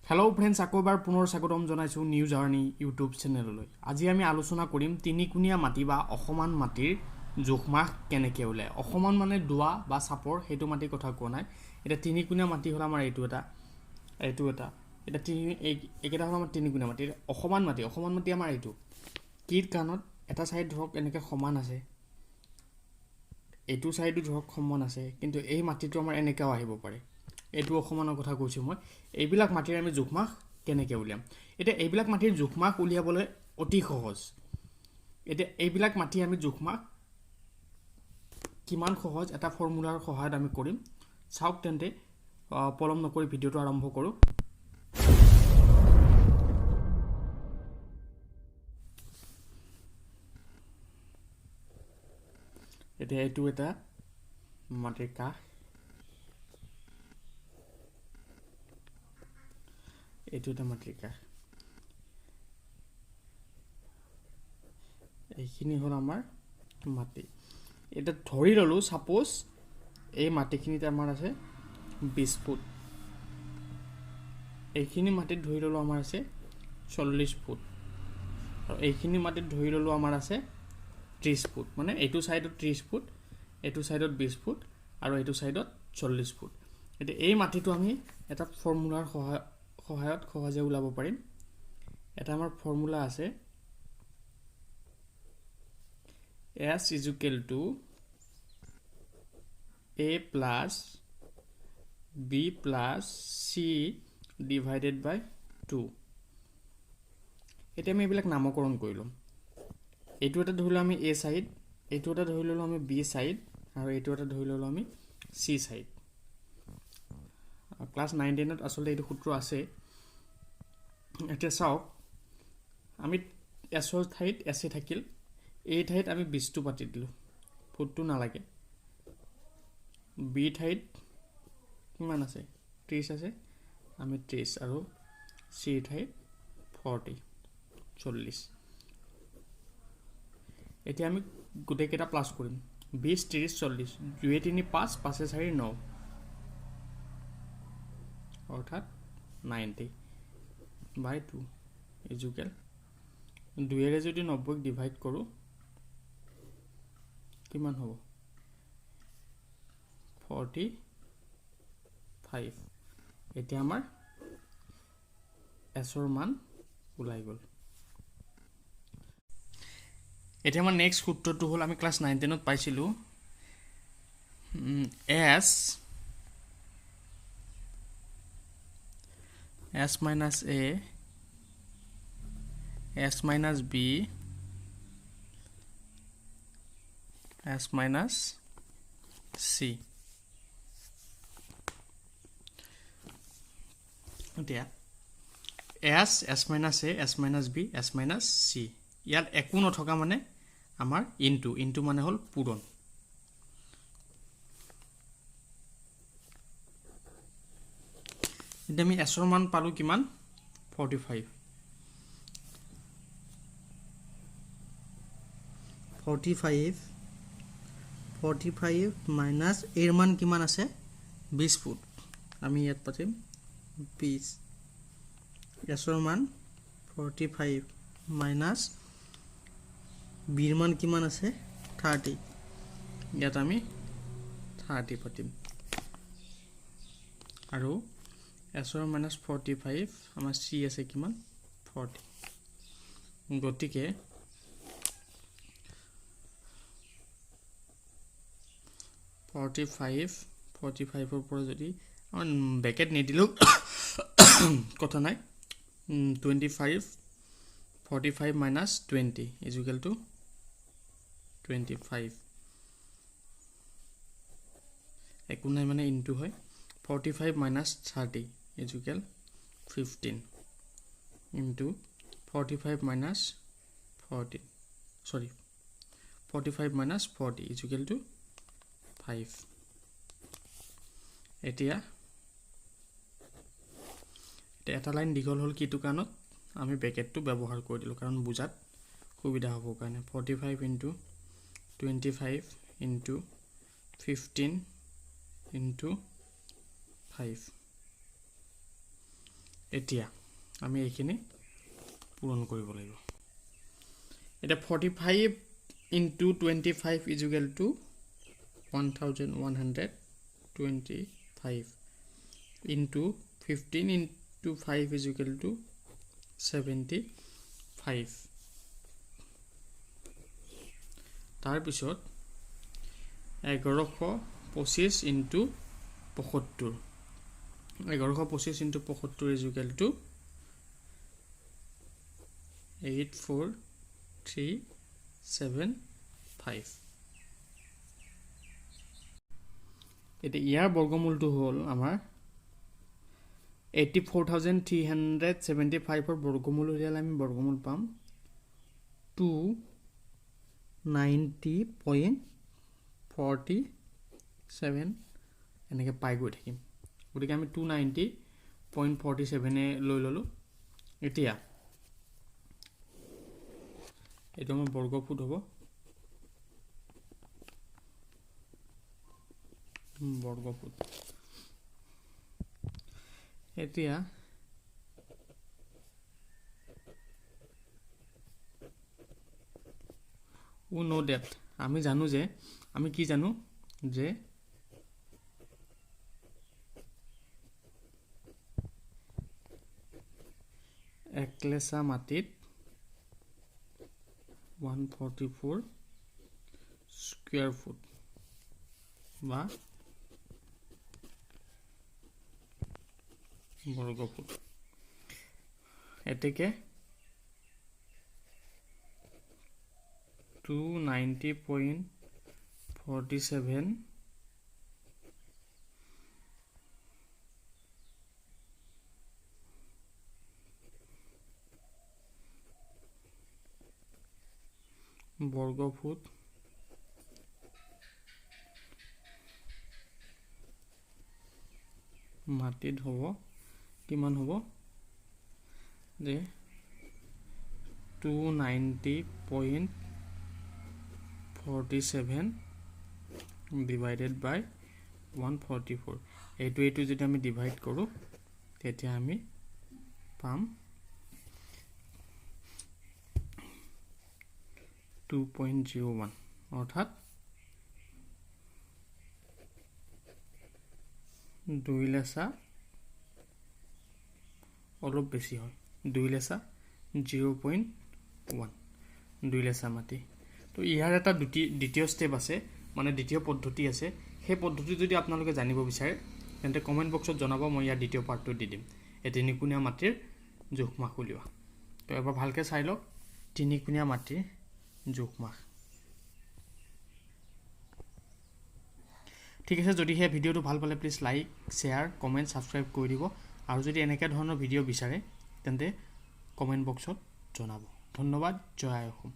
Hello' friends, আকৌ এবাৰ পুনৰ স্বাগতম জনাইছোঁ নিউজ জাৰ্ণি ইউটিউব চেনেললৈ। আজি আমি আলোচনা কৰিম তিনিকোণীয়া মাটি বা অসমান মাটিৰ জোখমাখ কেনেকৈ ওলায়। অসমান মানে দোৱা বা চাপৰ, সেইটো মাটিৰ কথা কোৱা নাই। এতিয়া তিনিকোণীয়া মাটি হ'ল আমাৰ এইটো এটা, এইটো এটা, এতিয়া তিনি এইকেইটা হ'ল আমাৰ তিনিকোণীয়া মাটি। অসমান মাটি, অসমান মাটি আমাৰ এইটো কি কাৰণত এটা ছাইড ধৰক এনেকৈ সমান আছে, এইটো ছাইডো ধৰক সমান আছে, কিন্তু এই মাটিটো আমাৰ এনেকুৱাও আহিব পাৰে। এইটো অসমানৰ কথা কৈছোঁ মই। এইবিলাক মাটিৰ আমি জোখমাখ কেনেকৈ উলিয়াম? এতিয়া এইবিলাক মাটিৰ জোখমাখ উলিয়াবলৈ অতি সহজ। এতিয়া এইবিলাক মাটি আমি জোখমাখ কিমান সহজ এটা ফৰ্মুলাৰ সহায়ত আমি কৰিম। চাওক তেন্তে, পলম নকৰি ভিডিঅ'টো আৰম্ভ কৰোঁ। এতিয়া এইটো এটা মাটিৰ কাষ, এইটো এটা মাটিৰ কাষ, এইখিনি হ'ল আমাৰ মাটি। এতিয়া ধৰি ল'লোঁ ছাপ'জ এই মাটিখিনিত আমাৰ আছে 20 ফুট, এইখিনি মাটিত ধৰি ল'লোঁ আমাৰ আছে 40 ফুট, আৰু এইখিনি মাটিত ধৰি ল'লোঁ আমাৰ আছে 30 ফুট। মানে এইটো ছাইডত 30 ফুট, এইটো ছাইডত 20 ফুট, আৰু এইটো ছাইডত 40 ফুট। এতিয়া এই মাটিটো আমি এটা ফৰ্মুলাৰ সহায়ত সহজে ওলাব পাৰিম। এটা আমাৰ ফৰ্মুলা আছে S equal to A plus B plus C divided by 2। এতিয়া আমি এইবিলাক নামকৰণ কৰি ল'ম। এইটো এটা ধৰি লওঁ আমি এ ছাইড, এইটো এটা ধৰি ল'লোঁ আমি বি ছাইড, আৰু এইটো এটা ধৰি ল'লোঁ আমি চি ছাইড। ক্লাছ 9 10ত আচলতে এইটো সূত্ৰ আছে। এতিয়া চাওক, আমি এছৰ ঠাইত এছে থাকিল, এই ঠাইত আমি 20টো পাতি দিলোঁ, ফুটটো নালাগে। বি ঠাইত কিমান আছে? 30 আছে, আমি 30, আৰু চিৰ ঠাইত 40, 40। এতিয়া আমি গোটেইকেইটা প্লাছ কৰিম। 20, 30, 40, 2 3 5, 5 4 9, অৰ্থাৎ 90 বাই 2 ইজুকেল 2ৰে যদি 90ক ডিভাইড কৰোঁ কিমান হ'ব? 45। এতিয়া আমাৰ এছৰ মান ওলাই গ'ল। এতিয়া আমাৰ নেক্সট সূত্ৰটো হ'ল, আমি ক্লাছ 9 10ত পাইছিলোঁ, S S minus A S minus B S minus C। এতিয়া S S minus A S minus B S minus C, ইয়াত একো নথকা মানে আমাৰ ইনটু, ইনটু মানে হ'ল পূৰণ। এতিয়া আমি এছৰ মান পালোঁ কিমান? 45। 45 মাইনাছ এৰ মান কিমান আছে? 20 ফুট, আমি ইয়াত পাতিম 20। এছৰ মান 45 মাইনাছ বিৰ মান কিমান আছে? 30, ইয়াত আমি 30 পাতিম। আৰু এছৰ মাইনাছ 45, আমাৰ চি আছে কিমান? 40। গতিকে 45ৰ পৰা যদি আমাৰ বেকেট নিদিলেও কথা নাই, 25, 45 মাইনাছ 20 ইজুকেল টু 25, একো নাই মানে ইনটু হয়। 45 minus 30 equal 15 into 45 minus 40, sorry 45 minus 40 equal to 5। এতিয়া এটা লাইন দীঘল হ'ল কিটো কাৰণত আমি ব্ৰেকেটটো ব্যৱহাৰ কৰি দিলোঁ, কাৰণ বুজাত সুবিধা হ'বৰ কাৰণে। 45 ইনটু 25 ইনটু 15 ইনটু 5। এতিয়া আমি এইখিনি পূৰণ কৰিব লাগিব। এতিয়া 45 into 25 is equal to 1125 into 15 into 5 is equal to 75। তাৰপিছত 1125 into 75, 1125 into 75 is equal to 84375। এতিয়া ইয়াৰ বৰ্গমূলটো হ'ল আমাৰ 84,375ৰ বৰ্গমূল উলিয়ালে আমি বৰ্গমূল পাম 290.47, এনেকৈ পাই গৈ থাকিম। গতিকে আমি 290.47 লৈ ল'লোঁ। এতিয়া এইটো আমাৰ বৰ্গফুট হ'ব, বৰ্গফুট। এতিয়া উই ন' ডেট, আমি জানো যে, আমি কি জানো যে একলেচা মাটিত 144 স্কুৱেৰ ফুট বা বৰ্গফুট। এতেকে 290.47 বৰ্গফুট মাটিত হ'ব কিমান হ'ব যে 290.47 ডিভাইডেড বাই 144। এইটো যদি আমি ডিভাইড কৰোঁ তেতিয়া আমি পাম 2.01, অৰ্থাৎ 2 লেচা অলপ বেছি হয়, 2 লেচা 0.1, 2 লেচা মাটি। তো ইয়াৰ এটা দ্বিতীয় ষ্টেপ আছে, মানে দ্বিতীয় পদ্ধতি আছে। সেই পদ্ধতি যদি আপোনালোকে জানিব বিচাৰে তেন্তে কমেণ্ট বক্সত জনাব, মই ইয়াৰ দ্বিতীয় পাৰ্টটো দি দিম, এই তিনিকোণীয়া মাটিৰ জোখ মাখ উলিওৱা। তো এবাৰ ভালকৈ চাই লওক তিনিকোণীয়া মাটিৰ জোখ মাখ। ঠিক আছে, যদি সেই ভিডিঅ'টো ভাল পালে please like, share, comment, subscribe কৰি দিব। আৰু যদি এনেকুৱা ধৰণৰ ভিডিঅ' বিচাৰে তেন্তে কমেণ্ট বক্সত জনাব। ধন্যবাদ, জয় আই অসম।